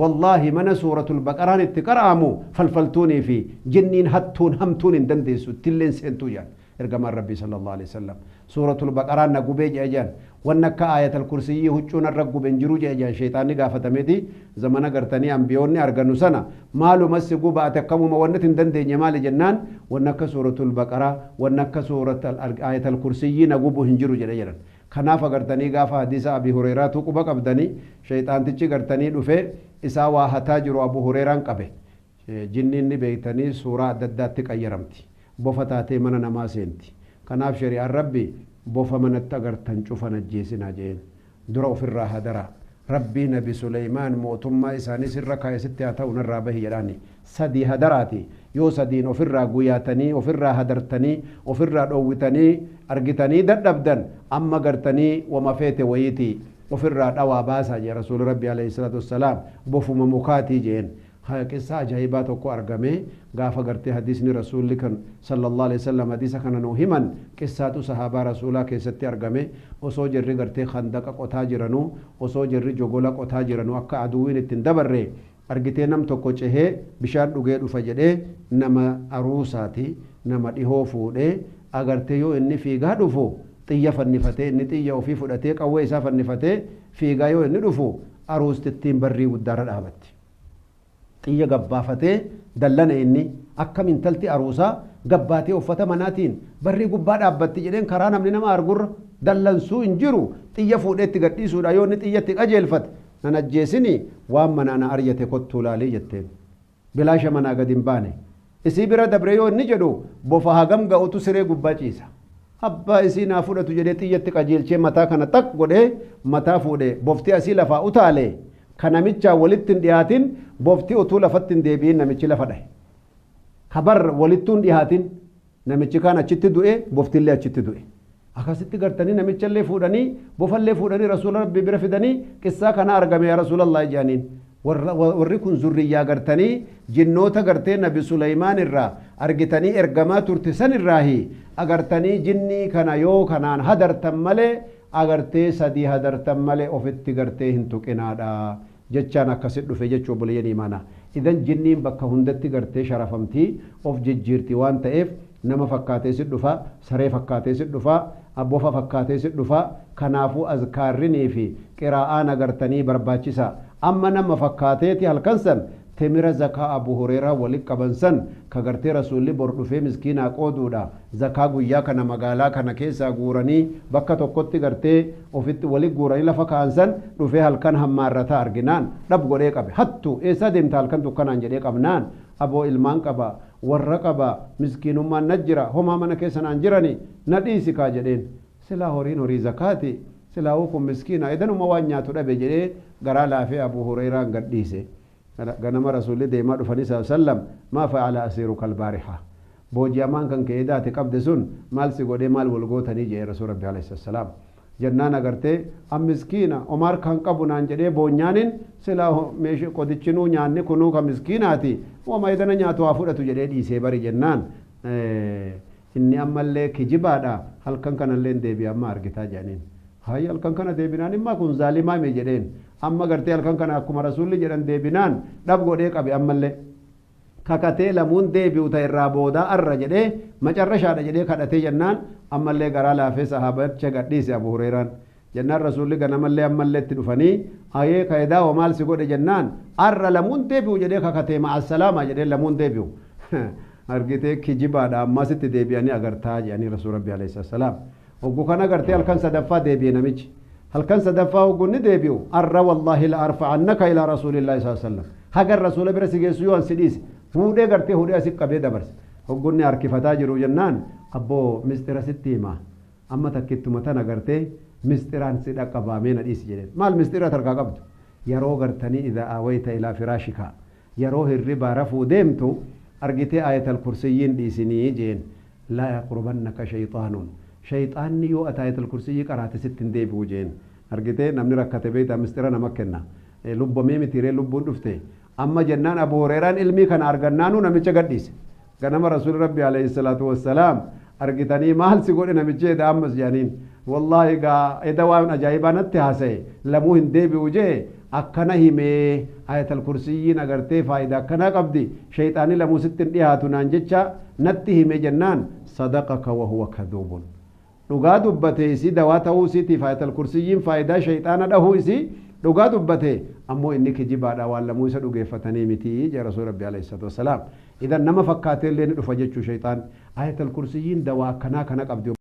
Wallaahi mana suuratul baqaraan itti qara'amu falfaltuunii fi jinniin hattuun hamtuun hin dandeessu ittilleen seentuu jedhan ergamaan rabbii sallallahu alaihi wasallam. Suuratul baqaraan na gubee jedhe jedhan wanni akka aayatal kursiyyii huccuu narra gube hin jiru jedhe jedhan sheexaanni gaafatameeti zamana gartanii ambiyoonni argannu sana maalumas si guba ati akkamuma wanni hin dandeenye maali jennaan wanni akka suuratul baqaraa wanni akka suuratul aayatal kursiyyii na gubu hin jiru jedhe jedhan. Kanaaf agartanii gaafa hadiisa Abi Hureeraatu quba qabdanii sheexaantichi gartanii dhufee isaa waa hataa jiru Abu Hureeraan qabe. Jinniin ni beektanii suuraa adda addaatti qayyaramti. Bofa taatee mana namaa seenti. Kanaaf shari'aan rabbi bofa manatti agartan cufan ajjeesinaa jeen. Dura ofirraa hadaraa. Rabbii Nabi Suleymaan mootummaa isaanii sirra kaa'e sitti haa ta'u narraa bahi jedhaani. Sadii hadaraati. Yoo sadiin ofirraa guyaatanii, ofirraa hadartanii, ofirraa dhoowwitanii, argitanii dadhabdan amma gartanii wama feete wayiiti ofirraa dhawaa baasaa jee Rasuulli Rabbi alayhi salaatu wassalaam bofuma mukaatii jeen. Qissa ajaa'ibaa tokko argame gaafa gartee hadiisni Rasuulli kan sallallahu alaihi wasallam hadiisa kana nuu himan qissaatu sahaabaa Rasuulaa keessatti argame osoo jarri gartee khandaqa qotaa jiranuu osoo jarri jogola qotaa jiranuu akka aduwwiin ittiin dabarre argitee nam tokko cehee bishaan dhugee dhufa jedhee nama aruusaati nama dhihoo fuudhee agartee yoo inni fiigaa dhufu xiyya fannifatee inni xiyya ofii fudhatee qawwee isaa fannifatee fiigaa yoo inni dhufu aruustittiin barrii guddaarra dhaabatti. Xiyya gabbaafatee dallana inni akkam intalti aruusaa gabbaatee uffata manaatiin barrii gubbaa dhaabbatti jedheen karaa namni nama argurra dallansuu hin jiru xiyya fuudhee itti gadhiisuudha yoo inni xiyyatti qajeelfate nan ajjeesini waan manaa na aryate kottuu laalii jetteen bilaasha manaa gad hin baane isii bira dabre yoo inni jedhu bofa hagam ga'utu siree gubbaa ciisa abbaa isii naa fudhatu jedhee xiyyatti qajeelchee mataa kana tak godhee mataa fuudhee bofti asii lafaa utaale ka namichaa walitti hin dhiyaatin bofti utuu lafatti hin deebi'in namichi lafa dhahe kabar walittuu hin dhiyaatin namichi kaan achitti du'e boftillee achitti du'e akkasitti gartanii namichallee fuudhanii bofallee fuudhanii rasuula rabbii bira fidanii qissaa kana argame yaa rasuulallah jedhaniin warri kun zurriyyaa gartanii jinnoota gartee nabi Suleymaan irraa argitanii ergamaa turte san irraahi agartanii jinnii kana yoo kanaan hadartan malee agartee sadii hadartan malee ofitti gartee hin tuqinaadha jechaan akkasit dhufe jechuu obboleeyyan imaanaa. Idan jinniin bakka hundatti gartee sharafamtii of jijjiirti waan ta'eef nama fakkaatee sit dhufa, saree fakkaatee sit dhufa, bofa fakkaatee sit dhufa. Kanaafuu azkaarrinii fi qiraa'aan agartanii barbaachisa. Amma nama fakkaateeti halkan san temira zakaa Abu Hureeraa walitti qaban san ka gartee Rasuulli bor dhufee miskiinaa qooduudha. Zakaa guyyaa kana magaalaa kana keessaa guuranii bakka tokkotti gartee ofitti walitti guuranii lafa kaa'an san dhufee halkan hammaarrataa arginaan dhab godhee qabe. Hattu eessaa deemta halkan dukkanaan jedhee qabnaan aboo ilmaan qaba warra qaba miskiinummaan na jira homaa mana keessa naan jirani na dhiisi kaa jedheen. Silaa horiin horii zakaati silaa kun miskiina edanuma waan nyaatu dhabe jedhee garaa laafee Abu Hureeraan gad dhiise. Ganama Rasuulli deemaa dhufanii sallallahu alaihi wasallam maa fa'ala asiiruka albaariha booji'amaan kan ka'ee daate qabde sun maal si godhee maal wal gootanii jedhee Rasuul Rabbi alayhi salaam. Jennaan agartee an miskiina Omaar kan qabu naan jedhee boonyaanin silaa meeshaa qodichinuu nyaanni kunuu kan miskiinaati wama edana nyaatu haa fudhatu jedhee dhiisee bari jennaan inni ammallee kijibaadha halkan kanallee hin deebi'e amma argitaa jedhaniin. Hayya halkan kana deebinaan immaa kun zaalimaa mee jedheen amma gartee halkan kana akkuma Rasuulli jedhan deebinaan dhab godhee qabe ammallee kakatee lamuun deebi'u ta'e irraa boodaa arra jedhee macarrashaadha jedhee kadhatee jennaan ammallee garaa laafee sahaabicha gadhiise Abu Hureeraan. Jennaan Rasuulli ganamallee ammallee itti dhufanii ayee kayidaa hoo maal si godhe jennaan arra lamuun deebi'u jedhee kakatee ma'assalaama jedhee lamuun deebi'u. Argitee kijibaadha ammas itti deebi'anii agartaa jedhanii Rasuul Rabbi alayhi salaam. Hoggu kana gartee halkan sadaffaa deebi'e namichi. Halkan sadaffaa hoggu inni deebi'u arra wallaahi la arfa'annaka ilaa rasuulillaahi sallallahu alaihi wasallam. Hagar rasuula bira si geessu yoo an si dhiise fuudhee gartee hudhee asi qabee dabarse. Hoggu inni harkifataa jiru jennaan abboo mistira sitti hima. Amma takkittuma tana gartee mistiraan si dhaqqabaa mee na dhiisi jedheen. Maal mistira tarkaa qabdu? Yeroo gartanii idhaa aawayta ilaa firaashika. Yeroo hirribaa rafuu deemtu argitee aayatal kursiyyiin dhiisinii jeen. Laa yaqrubannaka shayxaanuun. Shayxaanni yoo ati aayatal kursiyyii qaraate sitti hin deebi'u jeen. Argitee namni rakkate beektaa mistira nama kenna. Lubbamee mitiiree lubbuun dhufte. Amma jennaan Abu Hureeraan ilmii kana argannaanuu namicha gadhiise. Ganama Rasuulli Rabbi alayhi salaatu wassalaam argitanii maal si godhe namichi eda ammas jedhaniin. Wallaahi gaa eda waan ajaa'ibaa natti haasa'e lamuu hin deebi'u jee Akkana himee Ayatal Kursiyyiin agartee faayidaa akkanaa qabdi, shayxaanni lamuu sitti hin dhiyaatu naan jecha natti hime jennaan, sadaqaka wahuwa kaduubun, dhugaa dubbate. Isii dawaa ta'uu isiitiif Ayatal Kursiyyiin faayidaa shayxaana dhahuu isii dhugaa dubbate, ammoo inni kijibaadha, waan lamuu isa dhugeeffatanii miti jee Rasuul Rabbi alayhi salaatu wassalaam. Idan nama fakkaatee illee ni dhufa jechuu shayxaan. Ayatal Kursiyyiin dawaa akkanaa kana qabdi.